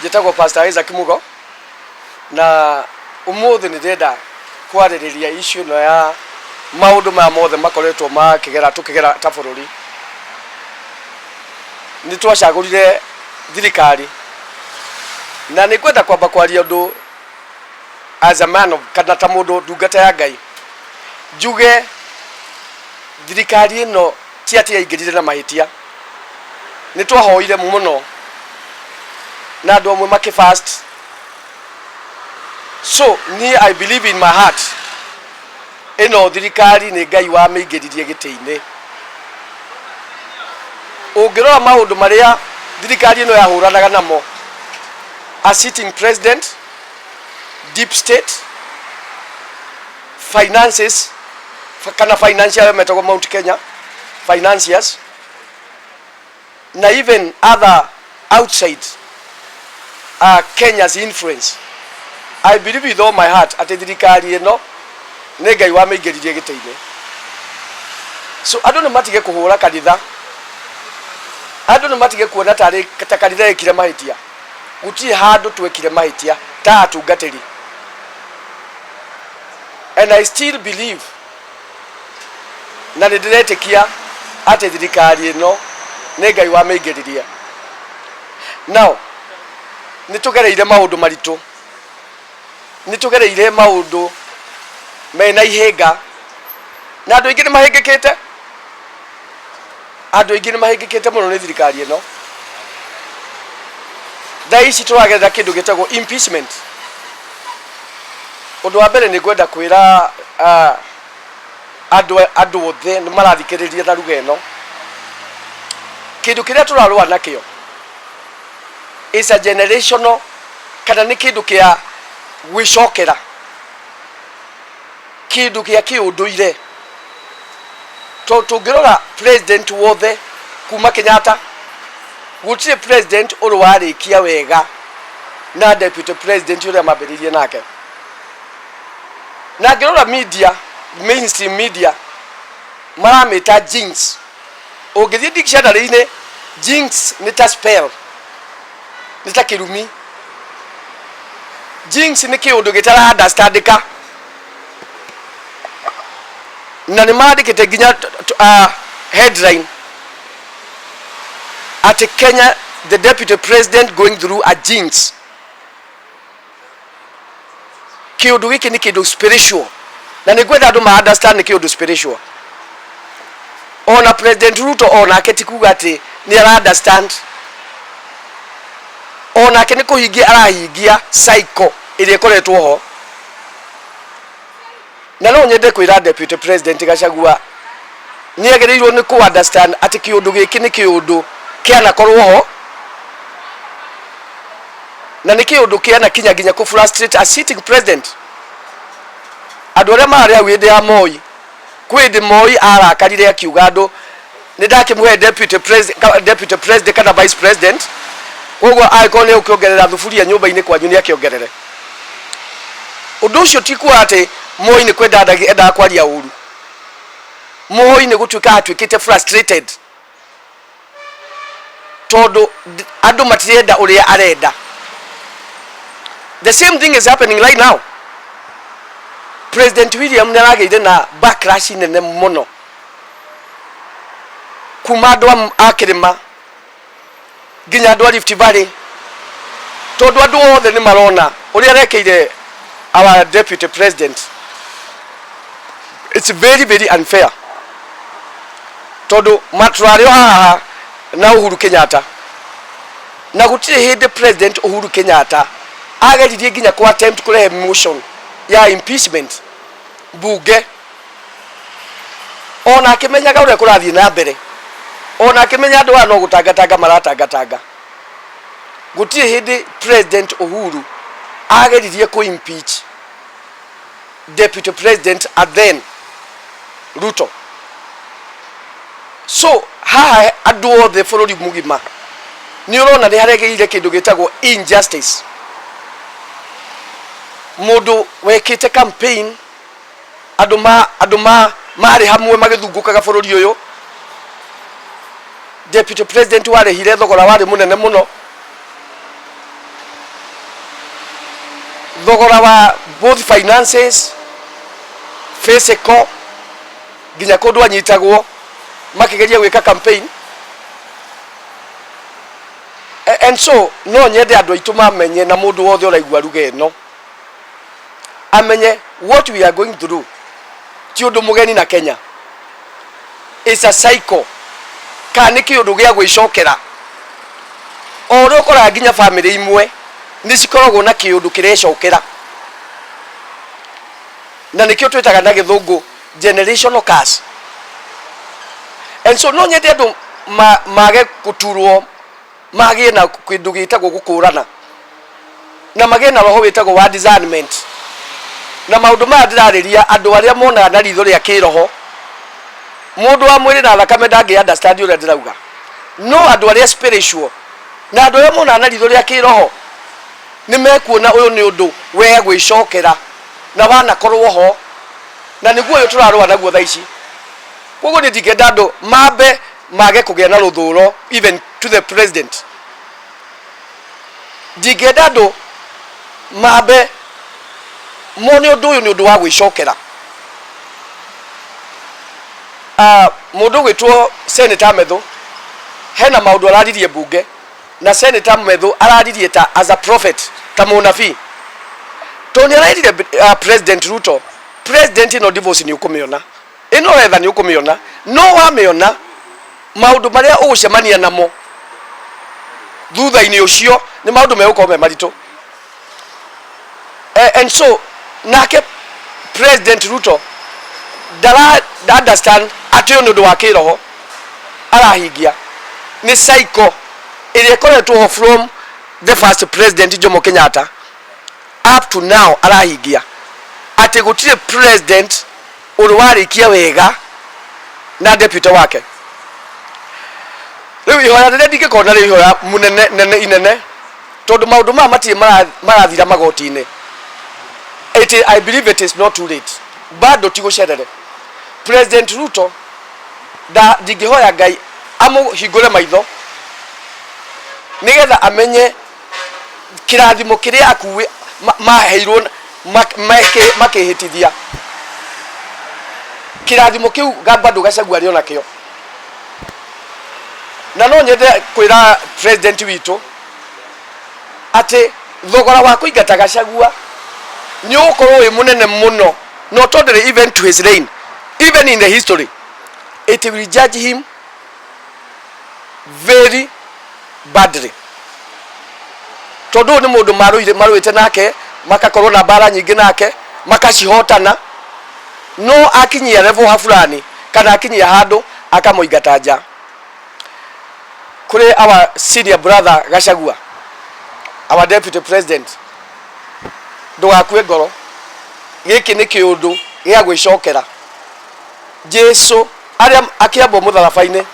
Njĩtagwo Pastor Isaac Mugo na ũmũthĩ nĩ ndĩrenda kwarĩrĩria issue ĩno ya maũndũ maya mothe makoretwo makĩgera tũkĩgera ta bũrũri. Nĩ twacagũrire thirikari na nĩ ngwenda kwamba kwaria ũndũ as a man of, kana ta mũndũ ndungata ya Ngai njuge thirikari ĩno ti atĩ yaingĩrire na mahĩtia. Nĩ twahoire mũno na andũ amwe makĩ fast. So niĩ I believe in my heart ĩno thirikari nĩ Ngai wamĩingĩririe gĩtĩ-inĩ. Ũngĩrora maũndũ marĩa thirikari ĩno yahũranaga namo, a sitting president, deep state, finances kana financier arĩa metagwo Mount Kenya financiers na even other outside Kenya's influence. I believe with all my heart atĩ thirikari ĩno nĩ Ngai wamĩingĩririe gĩtĩ-inĩ. So andũ nĩ matige kũhũra kanitha, andũ nĩ matige kuona tarĩ ta kanitha ĩkire mahĩtia. Gũtirĩ handũ twekire mahĩtia ta atungatĩri. And I still believe na nĩ ndĩretĩkia atĩ thirikari ĩno nĩ Ngai wamĩingĩririe. Now, nĩ tũgereire maũndũ maritũ, nĩ tũgereire maũndũ mena ihĩnga, na andũ aingĩ nĩ mahĩngĩkĩte, andũ aingĩ nĩ mahĩngĩkĩte mũno nĩ thirikari ĩno. Thaa ici tũragerera kĩndũ gĩtagwo impeachment. Ũndũ wa mbere nĩ ngwenda kwĩra andũ andũ othe nĩ marathikĩrĩria na ruga ĩno, kĩndũ kĩrĩa tũrarũa nakĩo is a generational kana nĩ kĩndũ kĩa gwĩcokera, kĩndũ gĩa kĩũndũire. Tondũ tũngĩrora president wothe kuma Kenyatta, gũtirĩ president ũrĩ warĩkia wega na deputy president ũrĩa mambĩrĩirie nake. Na ngĩrora media, mainstream media, maramĩta jinx. Ũngĩthiĩ dictionary-inĩ, jinx nĩ ta spell, nĩ ta kĩrumi. Jinx nĩ kĩũndũ gĩtara understandĩka. Na nĩ mandĩkĩte nginya headline atĩ Kenya the deputy president going through a jinx. Kĩũndũ gĩkĩ nĩ kĩndũ spiritual na nĩ ngwenda andũ ma understand nĩ kĩũndũ spiritual. Ona President Ruto onake ti kuga atĩ nĩ ara understand, onake nĩ kũhingia arahingia cycle ĩrĩa ĩkoretwo ho. Na no nyende kwĩra Deputy President Gachagua nĩ agĩrĩirwo nĩ kũ understand atĩ kĩũndũ gĩkĩ nĩ kĩũndũ kĩanakorwo ho na nĩ kĩũndũ kĩanakinya nginya kũ frustrate a sitting president. Andũ arĩa mararĩ hau hĩndĩ ya Moi, kwĩ hĩndĩ Moi arakarire akiuga andũ nĩ ndakĩmũhe deputy president, deputy president kana vice president, koguo angĩkorwo nĩ ũkĩongerera thuburia nyũmba-inĩ kwanyu nĩ akĩongerere. Ũndũ ũcio ti kuga atĩ Moi nĩ kwenda endaga kwaria ũru. Moi nĩ gũtuĩka atuĩkĩte frustrated tondũ andũ matirenda ũrĩa arenda. The same thing is happening right now. President William nĩ aragĩire na backlash nene mũno kuma andũ a kĩrĩma nginya andũ a Rift Valley tondũ andũ othe nĩ marona ũrĩa arekeire our deputy president. It's very very unfair tondũ tũrarĩ o haha na Uhuru Kenyatta na gũtirĩ hĩndĩ President Uhuru Kenyatta ageririe nginya ku attempt kũrehe motion ya impeachment mbunge, ona akĩmenyaga ũrĩa kũrathiĩ na mbere, ona akĩmenya andũ aya no gũtangatanga maratangatanga. Gũtirĩ hĩndĩ President Uhuru ageririe kũ impeach deputy president and then Ruto. So haha andũ othe bũrũri mũgima nĩ ũrona nĩ haregeire kĩndũ gĩtagwo injustice. Mũndũ wekĩte campaign, andũ ma andũ ma marĩ hamwe magĩthungũkaga bũrũri ũyũ, deputy president warĩhire thogora warĩ mũnene mũno. Thogora wa both finances, physical, nginya kũndũ anyitagwo makĩgeria gwĩka campaign. And so no nyende andũ aitũ mamenye na mũndũ wothe ũraigua ruga ĩno amenye what we are going through ti ũndũ mũgeni na Kenya. It's a cycle, kana nĩ kĩũndũ gĩa gwĩcokera. O ũrĩa ũkoraga nginya bamĩrĩ imwe nĩ cikoragwo na kĩũndũ kĩrecokera, na nĩkĩo twĩtaga na gĩthũngũ generational curse. And so no nyende andũ mage gũturwo, magĩe na kĩndũ gĩtagwo gũkũrana, na magĩe na roho wĩtagwo wa discernment. Na maũndũ maya ndĩrarĩria andũ arĩa monaga na ritho rĩa kĩroho. Mũndũ wa mwĩrĩ na thakame ndangĩ understand ũrĩa ndĩrauga, no andũ arĩa spiritual na andũ arĩa monaga na ritho rĩa kĩroho nĩ mekuona ũyũ nĩ ũndũ we gwĩcokera na wanakorwo ho, na nĩguo ũyũ tũrarũa naguo thaa ici. Koguo niĩ ndingĩenda andũ mambe mage kũgĩa na rũthũro even to the president. Ndingĩenda andũ mambe mone ũndũ ũyũ nĩ ũndũ wa gwĩcokera. Mũndũ ũgwĩtwo Senator Methu hena maũndũ araririe mbunge, na Senator Methu araririe ta as a prophet, ta mũnabii, tondũ nĩ arerire President Ruto, president, ĩno divorce nĩ ũkũmĩona, ĩno wetha nĩ ũkũmĩona, no wamĩona maũndũ marĩa ũgũcemania namo thutha-inĩ ũcio nĩ maũndũ megũkorwo me maritũ. And so nake President Ruto ndara understand atĩ ũyũ nĩ ũndũ wa kĩroho arahingia, nĩ cycle ĩrĩa ĩkoretwo ho from the first president Jomo Kenyatta up to now. Arahingia atĩ gũtirĩ president ũrĩ warĩkia wega na deputy wake. Rĩu ihoya rĩrĩa ndingĩkorwo narĩo ihoya mũnene nene inene, tondũ maũndũ maya matirĩ marathira magoti-inĩ, I believe it is not too late, bado ti gũcerere. President Ruto nda ndingĩhoya Ngai amũhingũre maitho nĩgetha amenye kĩrathimo kĩrĩa akuĩ maheirwo makĩhĩtithia kĩrathimo kĩu bado Gachagua arĩ onakĩo. Na no nyende kwĩra president witũ atĩ thogora wa kũingata Gachagua nĩ ũgũkorwo wĩ mũnene mũno, not only even to his reign, even in the history it will judge him very badly, tondũ ũyũ nĩ mũndũ marũire marũĩte nake, makakorwo na mbara nyingĩ nake, makacihotana, no akinyia level ha fulani kana akinyia handũ akamũingata nja. Kũrĩ our senior brother Gachagua, our deputy president, ndũgakue ngoro. Gĩkĩ nĩ kĩũndũ gĩa gwĩcokera. Jesu arĩa akĩambwo mũtharaba-inĩ,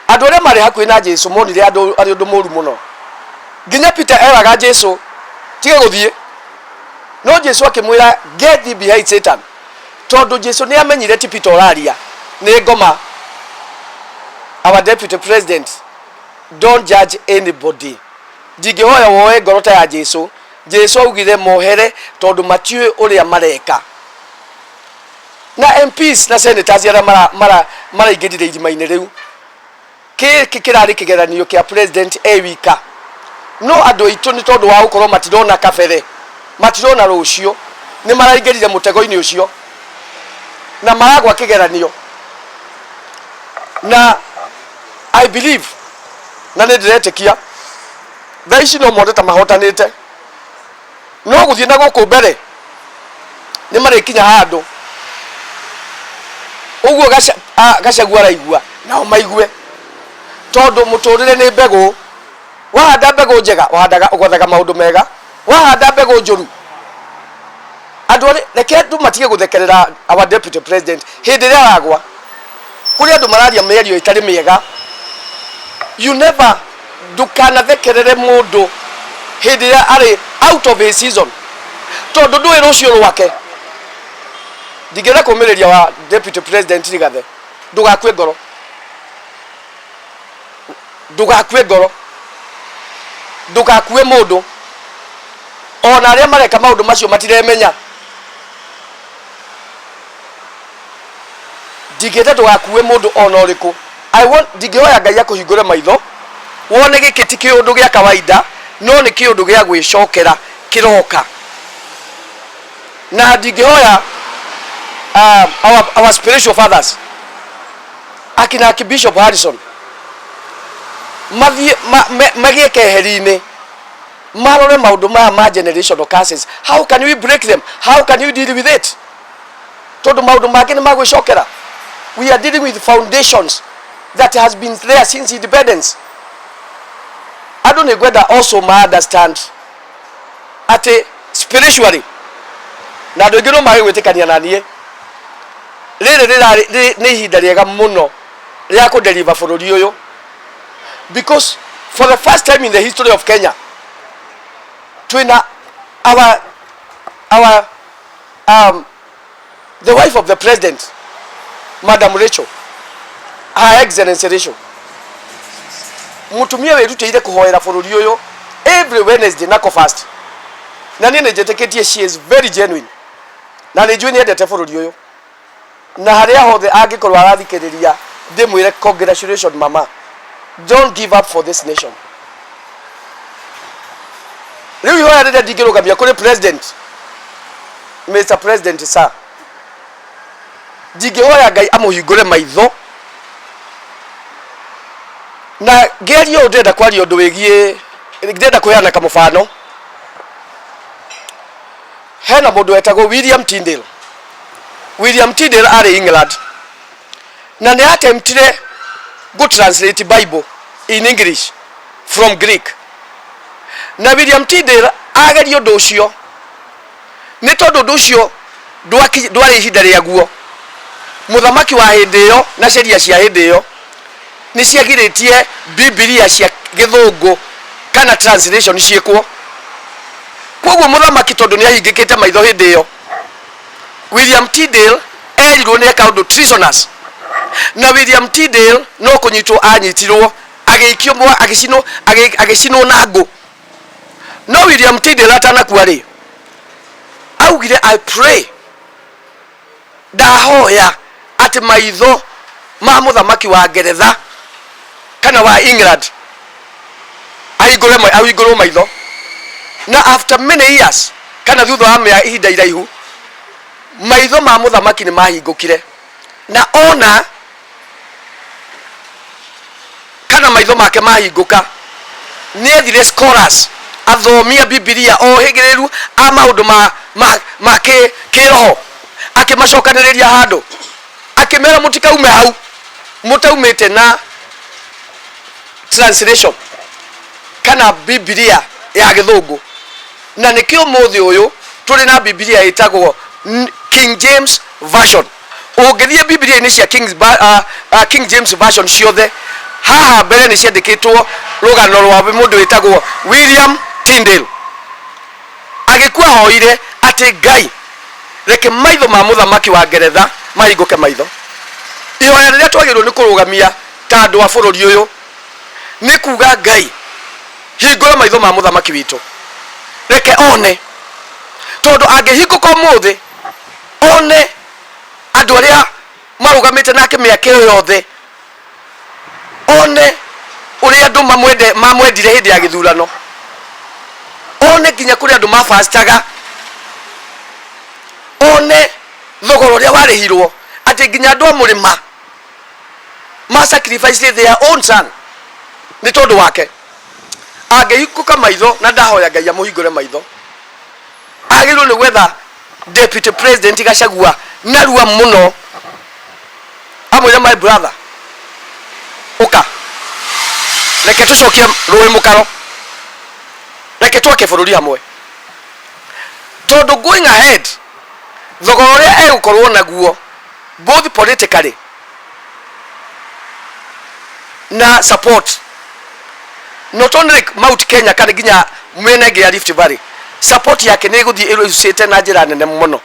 andũ arĩa marĩ hakuhĩ na Jesu monire andũ arĩ ũndũ mũru mũno, nginya Peter eraga Jesu, "Tiga gũthiĩ," no Jesu akĩmwĩra, "Get thee behind, Satan," tondũ Jesu nĩ amenyire ti Peter ũraria, nĩ ngoma. Our deputy president, don't judge anybody. Ndingĩhoya woe ngoro ta ya Jesu. Jesu augire, "Mohere tondũ matiũĩ ũrĩa mareka." Na MPs na senators arĩa maraingĩrire irima-inĩ rĩu, gĩkĩ kĩrarĩ kĩgeranio kĩa president e wika, no andũ aitũ nĩ tondũ wa gũkorwo matirona kabere, matirona rũciũ, nĩ maraingĩrire mũtego-inĩ ũcio na maragwa kĩgeranio. Na I believe, na nĩ ndĩretĩkia, thaa ici no mone ta mahotanĩte, no gũthiĩ na gũkũ mbere nĩ marĩkinya handũ ũguo Gachagua araigua nao maigue, tondũ mũtũrĩre nĩ mbegũ. Wahanda mbegũ njega, ũhandaga ũgethaga maũndũ mega. Wahanda mbegũ njũru, andũ arĩ reke andũ matige gũthekerera our deputy president hĩndĩ ĩrĩa aragwa. Kũrĩ andũ mararia mĩario ĩtarĩ mĩega. You never, ndũkanathekerere mũndũ hĩndĩ ĩrĩa arĩ out of his season, tondũ ndũĩ rũciũ rwake. Ndingĩenda kũmĩrĩria wa deputy president Rigathi, ndũgakue ngoro, ndũgakue ngoro, ndũgakue mũndũ. Ona arĩa mareka maũndũ macio matiremenya. Ndingĩenda ndũgakue mũndũ ona ũrĩkũ. I want, ndingĩhoya Ngai akũhingũre maitho wone gĩkĩ ti kĩũndũ gĩa kawaida, no nĩ kĩũndũ gĩa gwĩcokera kĩroka. Na ndingĩhoya our spiritual fathers akina Archbishop Harrison mathiĩ magĩe keheri-inĩ marore maũndũ maya ma generational curses. How can we break them? How can we deal with it? Tondũ maũndũ mangĩ nĩ magwĩcokera. We are dealing with foundations that has been there since independence. Andũ nĩ ngwenda also ma understand atĩ spiritually, na andũ aingĩ no mage gwĩtĩkania na niĩ, rĩrĩ rĩrarĩ nĩ ihinda rĩega mũno rĩa kũdeliver bũrũri ũyũ, because for the first time in the history of Kenya twĩna our the wife of the president, Madam Rachel, Her Excellency Rachel, mutumia wĩrutĩire kũhoera bũrũri ũyũ every Wednesday na fast. Na niĩ nĩ njĩtĩkĩtie she is very genuine, na nĩ njũĩ nĩ endete bũrũri ũyũ, na harĩa hothe angĩkorwo arathikĩrĩria ndĩmwĩre, congratulations mama, don't give up for this nation. Rĩu ihoya rĩrĩa ndingĩrũgamia kũrĩ president, Mr President sir, ndingĩhoya Ngai amũhingũre maitho. Na ngĩaria ũũ, ndĩrenda kwaria ũndũ wĩgiĩ, ndĩrenda kũheana kamũbano. Hena mũndũ wetagwo William Tyndale. William Tyndale arĩ England, na nĩ attemptire gũ translate Bible in English from Greek. Na William Tyndale ageria ũndũ ũcio, nĩ tondũ ũndũ ũcio ndwarĩ ihinda rĩaguo, mũthamaki wa hĩndĩ ĩyo na sheria cia hĩndĩ ĩyo nĩ ciagirĩtie Bibilia cia gĩthũngũ kana translation ciĩkwo. Koguo mũthamaki, tondũ nĩ ahingĩkĩte maitho hĩndĩ ĩyo, William Tyndale erirwo nĩ eka ũndũ treasonous. Na William Tyndale no kũnyitwo anyitirwo, agĩikio agĩcinwo, agĩcinwo na ngũ. No William Tyndale atanakua rĩ, augire, "I pray, ndahoya atĩ maitho ma mũthamaki wa Ngeretha kana wa England ahingũre ahingũrwo maitho." Na after many years, kana thutha wa mĩa ihinda iraihu, maitho ma mũthamaki nĩ mahingũkire, na ona kana maitho make mahingũka, nĩ ethire scholars, athomi a Bibilia ohĩgĩrĩru a maũndũ ma kĩroho, akĩmacokanĩrĩria handũ, akĩmera, "Mũtikaume hau mũtaumĩte na translation kana Bibilia ya gĩthũngũ." Na nĩkĩo ũmũthĩ ũyũ tũrĩ na Bibilia ĩtagwo King James Version. Ũngĩthiĩ Bibilia-inĩ cia King James Version ciothe, haha mbere nĩ ciandĩkĩtwo rũgano rwa mũndũ wĩtagwo William Tyndale, agĩkua hoire atĩ, "Ngai, reke maitho ma mũthamaki wa Ngeretha mahingũke maitho." Ihoya rĩrĩa twagĩrĩirwo nĩ kũrũgamia ta andũ a bũrũri ũyũ nĩ kuga, "Ngai, hingũra maitho ma mũthamaki witũ, reke one." Tondũ angĩhingũka ũmũthĩ one andũ arĩa marũgamĩte nake mĩaka ĩyo yothe, one ũrĩa andũ mamwendire hĩndĩ ya gĩthurano, one nginya kũrĩ andũ mabastaga, one thogora ũrĩa warĩhirwo, atĩ nginya andũ a mũrĩma ma sacrifice their own son nĩ tondũ wake. Angĩhingũka maitho, na ndahoya Ngai amũhingũre maitho, agĩrĩirwo nĩ gwetha Deputy President Gachagua narua mũno, amwĩre, "My brother, ũka reke tũcokie rũĩ mũkaro, reke twake bũrũri hamwe." Tondũ going ahead, thogora ũrĩa egũkorwo naguo both politically na support, not only Mount Kenya kana nginya mĩena ĩngĩ ya Rift Valley, support yake nĩ ĩgũthiĩ ĩrũcĩte na njĩra nene mũno.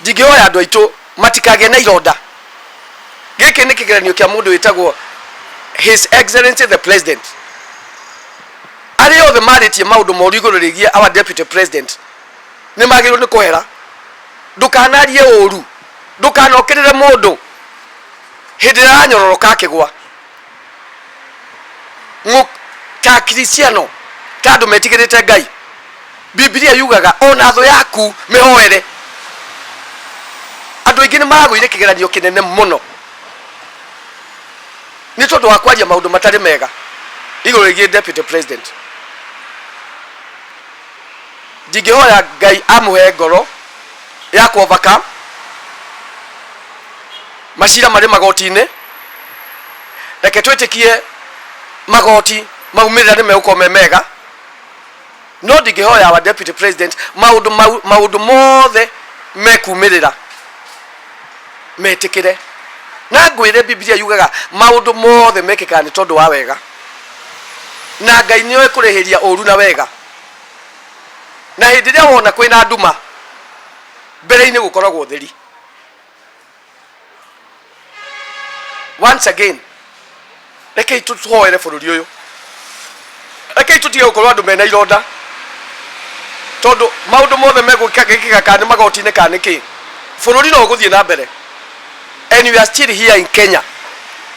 Ndingĩhoya andũ aitũ matikagĩe na ironda. Gĩkĩ nĩ kĩgeranio kĩa mũndũ wĩtagwo His Excellency the President. Arĩa othe marĩtie maũndũ moru igũrũ rĩgiĩ our deputy president nĩ magĩrĩirwo nĩ kwehera. Ndũkanarie ũru, ndũkanokĩrĩre mũndũ hĩndĩ ĩrĩa aranyororoka akĩgwa. Ng'ũ ta Akristiano, ta andũ metigĩrĩte Ngai, Bibilia yugaga ona thũ yaku mĩhoere. Andũ aingĩ nĩ maragũire kĩgeranio kĩnene mũno nĩ tondũ wa kwaria maũndũ matarĩ mega igũrũ rĩgiĩ deputy president. Ndingĩhoya Ngai amũhe ngoro ya kũ overcome macira marĩ magoti-inĩ. Reke twĩtĩkie magoti maumĩrĩra nĩ megũkorwo me mega, no ndingĩhoya our deputy president maũndũ mau maũndũ mothe mekumĩrĩra metĩkĩre. Na ngwĩre Bibilia yugaga maũndũ mothe mekĩkaga nĩ tondũ wa wega, na Ngai nĩoĩ kũrĩhĩria ũru na wega. Na hĩndĩ ĩrĩa wona kwĩna nduma, mbere-inĩ gũkoragwo ũtheri. Once again, rekei tũhoere bũrũri ũyũ, rekei tũtige gũkorwo andũ mena ironda, tondũ maũndũ mothe megwĩkĩka kana nĩ magoti-inĩ kana nĩ kĩ, bũrũri no ũgũthiĩ na mbere, and we are still here in Kenya,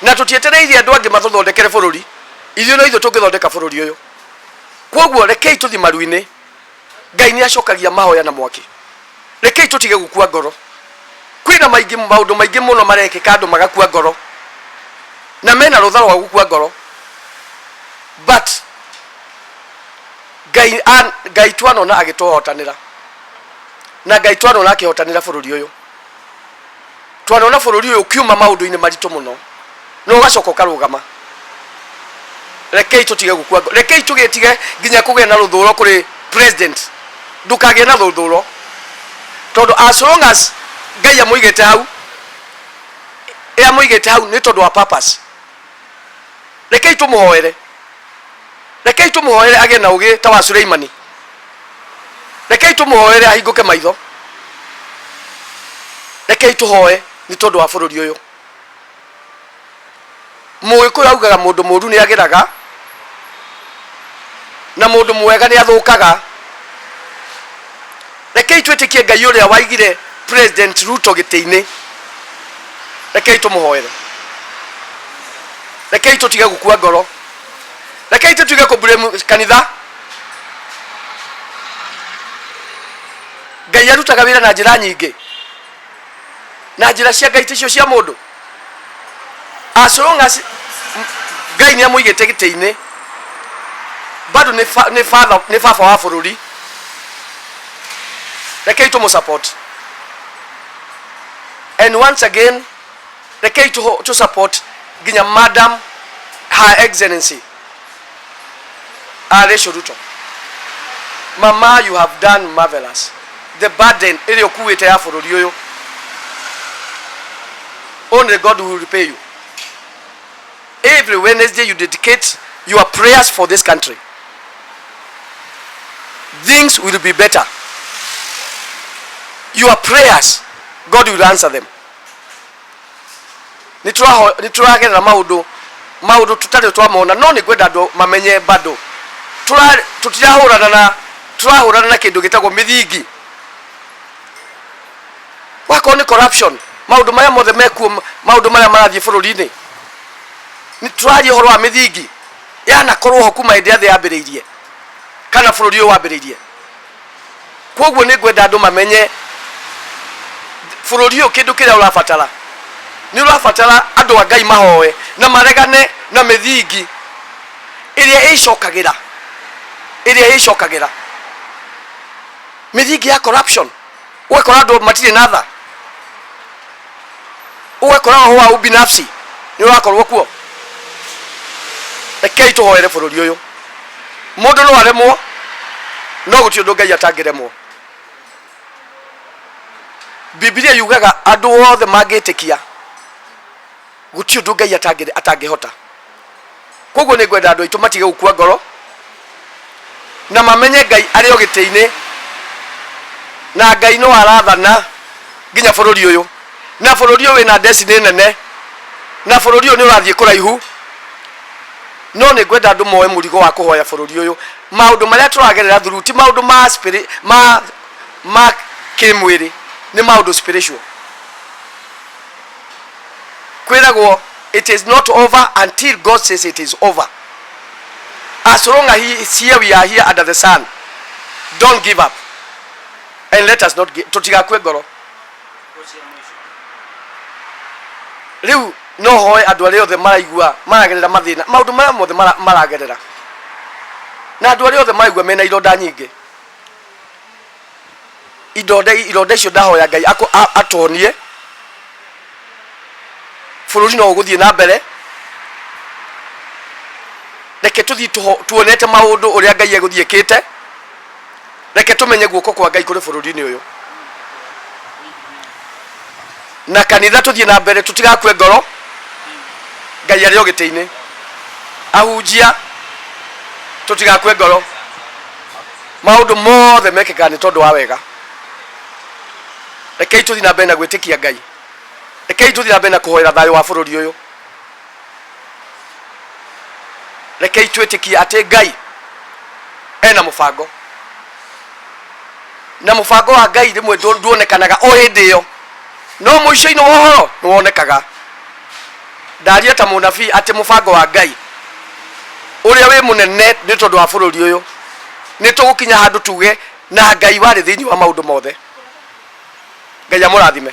na tũtietereire andũ angĩ matũthondekere bũrũri, ithuĩ no ithuĩ tũngĩthondeka bũrũri ũyũ. Kwoguo rekei tũthiĩ maru-inĩ, Ngai nĩ acokagia mahoya na mwaki. Rekei tũtige gũkua ngoro. Kwĩna maingĩ maũndũ maingĩ mũno marekĩka andũ magakua ngoro, na mena rũtha rwa gũkua ngoro, but Ngai, Ngai twanona agĩtũhotanĩra, na Ngai twanona akĩhotanĩra bũrũri ũyũ. Twanona bũrũri ũyũ ũkiuma maũndũ-inĩ maritũ mũno na ũgacoka ũkarũgama. Rekei tũtige gũkua ngoro, rekei tũgĩtige nginya kũgĩa na rũthũro kũrĩ president. Ndũkagĩe na rũthũro, tondũ as long as Ngai amũigĩte hau, amũigĩte hau nĩ tondũ wa purpose. Rekei tũmũhoere, rekei tũmũhoere agĩe na ũgĩ ta wa Suleimani. Rekei tũmũhoere ahingũke maitho. Rekei tũhoe nĩ tondũ wa bũrũri ũyũ. Mũgĩkũyũ augaga mũndũ mũru nĩ agĩraga na mũndũ mwega nĩ athũkaga. Rekei twĩtĩkie Ngai ũrĩa waigire President Ruto gĩtĩ-inĩ. Rekei tũmũhoere. Rekei tũtige gũkua ngoro. Rekei tũtige kũ blame kanitha. Ngai arutaga wĩra na njĩra nyingĩ, na njĩra cia Ngai ticio cia mũndũ. As long as Ngai nĩ amũigĩte gĩtĩ-inĩ, bado nĩ fa- nĩ father nĩ baba wa bũrũri. Rekei tũmũ support. And once again, rekei tũ support nginya Madam Her Excellency Rachel Ruto. Mama, you have done marvelous. The burden ĩrĩa ũkuĩte ya bũrũri ũyũ, only God will repay you. Every Wednesday you dedicate your prayers for this country. Things will be better. Your prayers, God will answer them. Nĩ tũragerera maũndũ maũndũ tũtarĩ twamona, no nĩ ngwenda andũ mamenye bado tũtirahũrana na tũrahũrana na kĩndũ gĩtagwo mĩthingi. Wakorwo nĩ corruption, maũndũ marĩa mothe mekuo, maũndũ marĩa marathiĩ bũrũri-inĩ, nĩ tũraria ũhoro wa mĩthingi yanakorwo ho kuma hĩndĩ ĩrĩa thĩ yambĩrĩirie kana bũrũri ũyũ wambĩrĩirie. Kwoguo nĩ ngwenda andũ mamenye bũrũri ũyũ kĩndũ kĩrĩa ũrabatara nĩ ũrabatara andũ a Ngai mahoe na maregane na mĩthingi ĩrĩa ĩcokagĩra, ĩrĩa ĩcokagĩra mĩthingi ya corruption. Ũgakora andũ matirĩ na tha, ũgakora roho wa ubinafsi nĩ ũrakorwo kuo. Rekei tũhoere bũrũri ũyũ. Mũndũ no aremwo, no gũtirĩ ũndũ Ngai atangĩremwo. Bibilia yugaga andũ othe mangĩtĩkia gũtirĩ ũndũ Ngai atangĩhota. Koguo nĩ ngwenda andũ aitũ matige gũkua ngoro na mamenye Ngai arĩ o gĩtĩ-inĩ na Ngai no arathana nginya bũrũri ũyũ, na bũrũri ũyũ wĩna destiny nene, na bũrũri ũyũ nĩ ũrathiĩ kũraihu. No nĩ ngwenda andũ moe mũrigo wa kũhoya bũrũri ũyũ. Maũndũ marĩa tũragerera through ti maũndũ ma spirit, ma ma kĩmwĩrĩ, nĩ maũndũ spiritual. Kwĩragwo it is not over until God says it is over. As long as he is here, we are here under the sun. Don't give up. And let us not give, tũtigakue ngoro. Rĩu no hoe andũ arĩa othe maraigua maragerera mathĩna, maũndũ marĩa mothe maragerera, na andũ arĩa othe maraigua mena ironda nyingĩ, ironda ironda icio ndahoya Ngai atũhonie, bũrũri no ũgũthiĩ na mbere. Reke tũthiĩ tuonete maũndũ ũrĩa Ngai egũthiĩ ĩkĩte. Reke tũmenye guoko kwa Ngai kũrĩ bũrũri-inĩ ũyũ. Na kanitha tũthiĩ na mbere tũtigakue ngoro. Ngai arĩ o gĩtĩ-inĩ. Ahunjia tũtigakue ngoro. Maũndũ mothe mekĩkaga nĩ tondũ wa wega. Rekei tũthiĩ na mbere na gwĩtĩkia Ngai. Rekei tũthiĩ na mbere na kũhoera thayũ wa bũrũri ũyũ. Rekei twĩtĩkie atĩ Ngai ena mũbango, na mũbango wa Ngai rĩmwe nduonekanaga o hĩndĩ ĩyo, no mũico-inĩ wa ũhoro nĩ wonekaga. Ndaria ta mũnabii atĩ mũbango wa Ngai ũrĩa wĩ mũnene nĩ tondũ wa bũrũri ũyũ, nĩ tũgũkinya handũ tuge na Ngai warĩ thĩinĩ wa maũndũ mothe. Ngai amũrathime.